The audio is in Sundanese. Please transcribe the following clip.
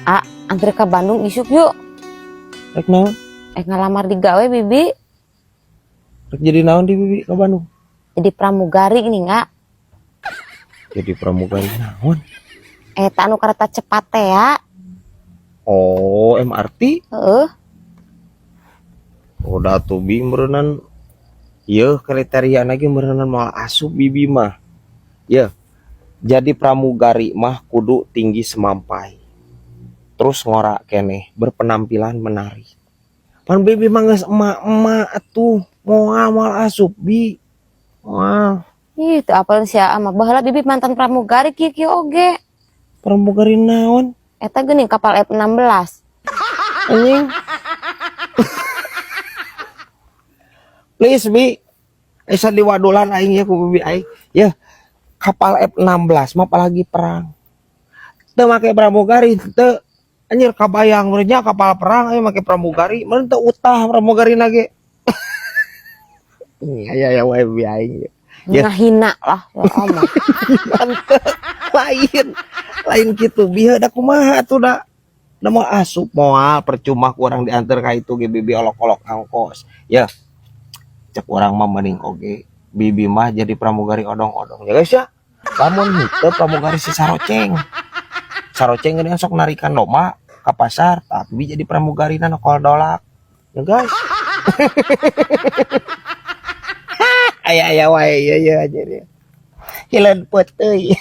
Ah, anter ke Bandung isuk yuk. Rek naon? Eh, ngalamar digawe, Bibi. Rek jadi naon di Bibi ke Bandung? Jadi pramugari nih nggak? Jadi pramugari naon? Eh, anu kereta cepat teh ya. Oh, MRT? Heeh. Udah tuh, Bi, meureunan yeuh kriteria lagi meureunan moal asup Bibi mah. Ya. Jadi pramugari mah kudu tinggi semampai. Terus ngorak keneh, berpenampilan menarik. Pan Bibi mah geus emak-emak atuh, moal moal asup, Bi. Moal. Ih, teu apal sia mah. Baheula Bibi mantan pramugari kieu kieu oge. Pramugari naon? Eta geuning kapal F16. Anjing. Please, Bi. Esa diwadulan aing ya ku Bibi aing. Ya, kapal F16 mah apalagi perang. Teu make pramugari teu. Anjir, kabayang meureun nya kapal perang aya make pramugari, meureun teu utah pramugari ge. Ini aya ya wae Bibi aing. Ya. Ngahina lah ya Allah. Mantep. Lain. Lain kitu bi, da kumaha atuh da. Da moal asup moal, percuma ku urang diantar ka itu ge Bibi olok-olok angkos. Ya. Cek urang mah mending oge Bibi mah jadi pramugari odong-odong ya, guys, ya. Lamun henteu pramugari si saroceng. Saroceng geuning sok narikan domba ka pasar, tapi jadi pramugari na nokol dolak. Ya, guys. Aya aya wae ya ya aja dia. Hileun peuteuy.